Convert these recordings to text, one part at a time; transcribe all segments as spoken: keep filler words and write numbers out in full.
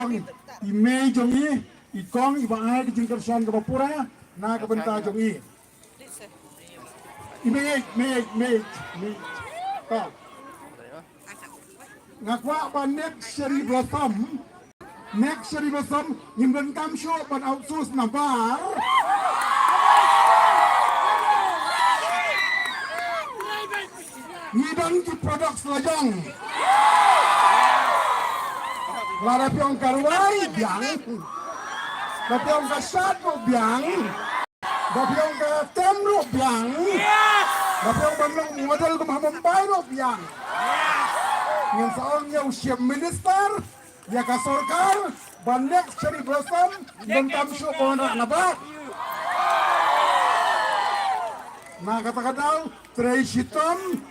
i mei jong i, i kong iba ai ka jingkyrshan kaba pura na ka bynta jong i. I mei, mei, mei, mei. To. Nga kwah ba next Cherry Blossom, next Cherry Blossom, ngim donkam shuh ban outsource nabar. Ngi don ki products la jong. Lada phi ong ka rwai biang. Lada phi ong ka shad ruh biang. Lada phi ong ka tem ruh biang. Lada phi ong ban long model kum ha Mumbai ruh biang. Ngin sa ong ïa u Chief Minister, ïa ka sorkar, ba next Cherry Blossom, ngim donkam shuh ban wanrah nabar. Na kata ka daw, trei shitom,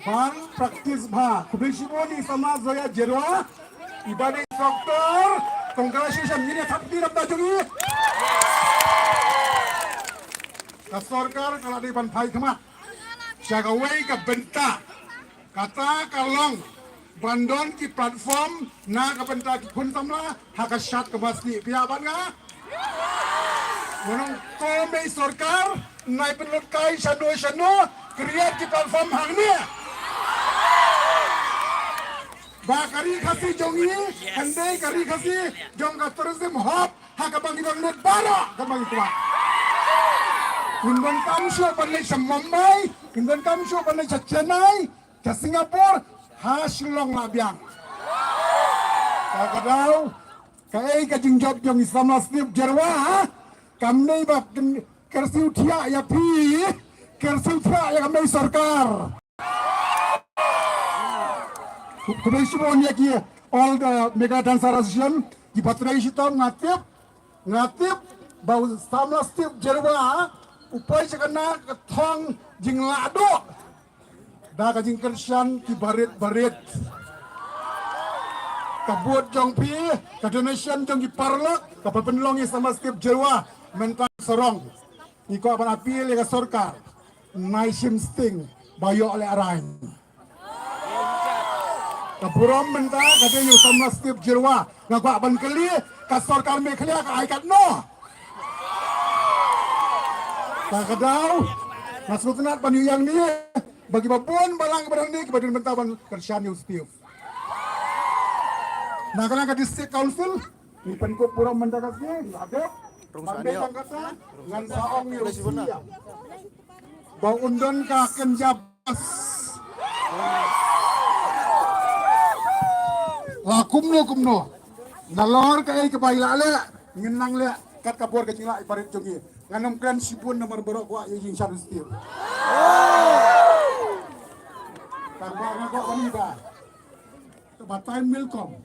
ban practice bha. Khublei shibun i samla Zoya Jyrwa, iba dei doctor, congratulations, ngin ïa thap kti na ka bynta jong i. Ka sorkar ka la dei ban phai khmat sha kawei ka bynta. Kata ka long ban don ki platform na ka bynta ki khun samla ha ka shad kaba snieh phi ïa bad nga. Ngan ong ko mei sorkar, nai pynlut kai shano shano, create ki platform hangne. Ba ka ri Khasi jong ngi kan dei ka ri Khasi jong ka tourism hub ha kaba ngi dang leit baroh kaba ngi kwah. Ngim donkam shuh ban leit sha Mumbai, ngim donkam shuh ban leit sha Chennai, sha Singapore, ha Shillong la biang. Ka ka daw, kaei ka jingjop jong i samla Sniep Jyrwa, ha? Kam dei ba kin kyrsiew thiah ïa phi, kyrsiew thiah ïa ka mei sorkar. Khublei shibun ïa ki all the Meghalaya Dancer Association, ki ba trei shitom, nga tip, nga tip ba u samla Sniep Jyrwa u poi sha kane ka thong jinglah duh da ka jingkyrshan ki barit barit. Ka vote jong phi, ka donation jong ki paralok, kaba pynlong ïa i samla Sniep Jyrwa mynta sarong. Ngi kwah ban appeal ïa ka sorkar, nai shim sting ba ïoh lehraiñ. Ka burom mynta ka dei ïa u samla Sniep Jyrwa. Nga kwah ban kylli, ka sorkar Meghalaya ka ai katno? Ka ka daw, nga sngewtynnat ban ïohi ïa ngi ba kiba bun balang kiba dang dei kiba don mynta ban kyrshan ïa u Sniep. Na ka, na ka District Council, ngi pynkup burom mynta ka sngi, la dep. Ban dei tang kata, ngan sa ong ïa u Sniep ba un don ka kynja bas. La kumno kumno, nalor kaei kaba i la leh, ngin nang leh kat ka bor ka jinglah i barit jong ngi. Ngan ym kren shibun namar baroh kwah ïa jingshisha u Sniep. Tang ba nga kwah ban ïa ba, ba time will come.